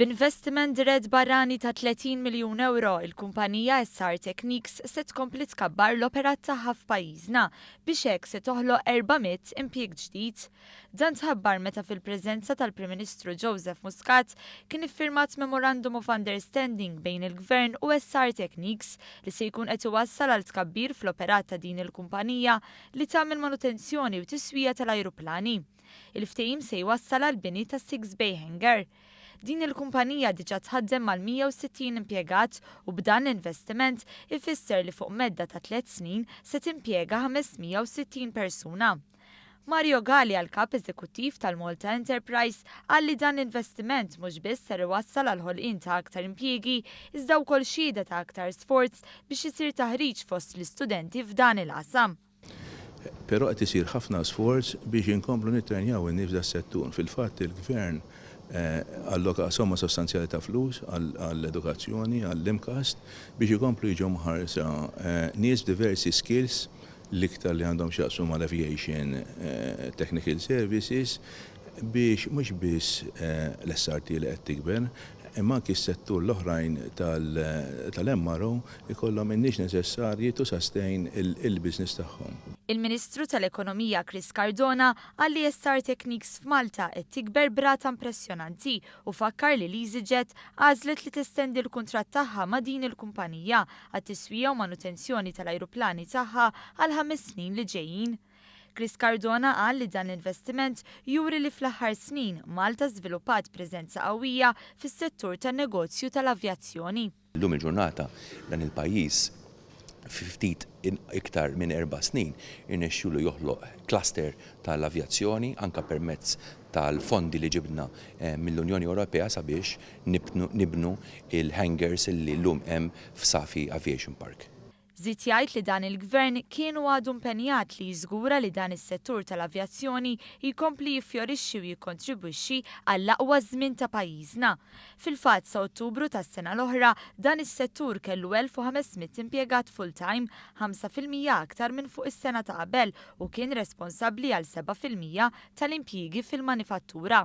B'investiment dirett barrani ta' 30 miljun ewro, il-kumpanija SR Technics se tkompli tkabbar l-operat tagħha f'pajjiżna biex hekk se toħloq 400 impjieg ġdid. Dan tħabbar meta fil-preżenza tal-Prim Ministru Joseph Muscat kien iffirmat Memorandum of Understanding bejn il-Gvern u SR Technics li se jkun qed iwassal għal tkabbir fl-operat ta' din il-kumpanija li tagħmel manutenzjoni u tiswija tal-ajruplani. Il-ftehim se jwassal għal bini ta' Six Bay Hangar. Din il-kumpanija diġà tħaddem mal-160 impjegat u b'dan l-investiment ifisser li fuq medda ta' 3 snin se timpjega 560 persuna. Mario Galea, l-kap eżekuttiv tal-Malta Enterprise, qal li dan l-investiment mhux biss ser iwassal għal ħolqien ta' aktar impjiegi, iżda wkoll xhieda ta' aktar sforz biex isir taħriġ fost l-istudenti f'dan il-qasam. Però qed isir ħafna sforz biex inkomplu nittrenjaw in-nies f'das-settur. Fil-fatt il-Gvern alloka somma sostanzjali ta' flus għall-edukazzjoni, għall-MCAST, biex ikomplu jiġu mħarsa nies b'diversi skills, l-iktar li għandhom x'jaqsmu mal-aviation technical services, biex mhux biss l-SRT li qed tikber, imma anki s-settur l-oħrajn tal-MRO ikollhom in-nies neċessarji to sustain il-business tagħhom. Il-Ministru tal-Ekonomija Chris Cardona qal li SR Technics f'Malta qed tikber b'rata impressjonanti u fakkar li l-EasyJet għażlet li testendi l-kuntratt tagħha ma' din il-kumpanija għat-tiswija u manutenzjoni tal-ajruplani tagħha għal 5 snin li ġejjin. Chris Cardona qal li dan l-investiment juri li fl-aħħar snin Malta żviluppat preżenza qawwija fis-settur tan-negozju tal-avjazzjoni. Illum il-ġurnata dan il-pajjiż fi ftit iktar minn 4 snin irnexxielu joħloq cluster tal-avjazzjoni anka permezz tal-fondi li ġibna mill-Unjoni Ewropea sabiex nibnu il-hangars li llum hemm f'Safi Aviation Park. Żied jgħid li dan il-gvern kien u għadu impenjat li jiżgura li dan is-settur tal-avjazzjoni jkompli jiffjorixxi u jikkontribwixxi għall-aqwa żmien ta' pajjiżna. Fil-fatt, sa Ottubru tas-sena l-oħra, dan is-settur kellu 1500 impjegat full-time, 5% aktar minn fuq is-sena ta' qabel, u kien responsabbli għal 7% tal-impjiegi fil-manifattura.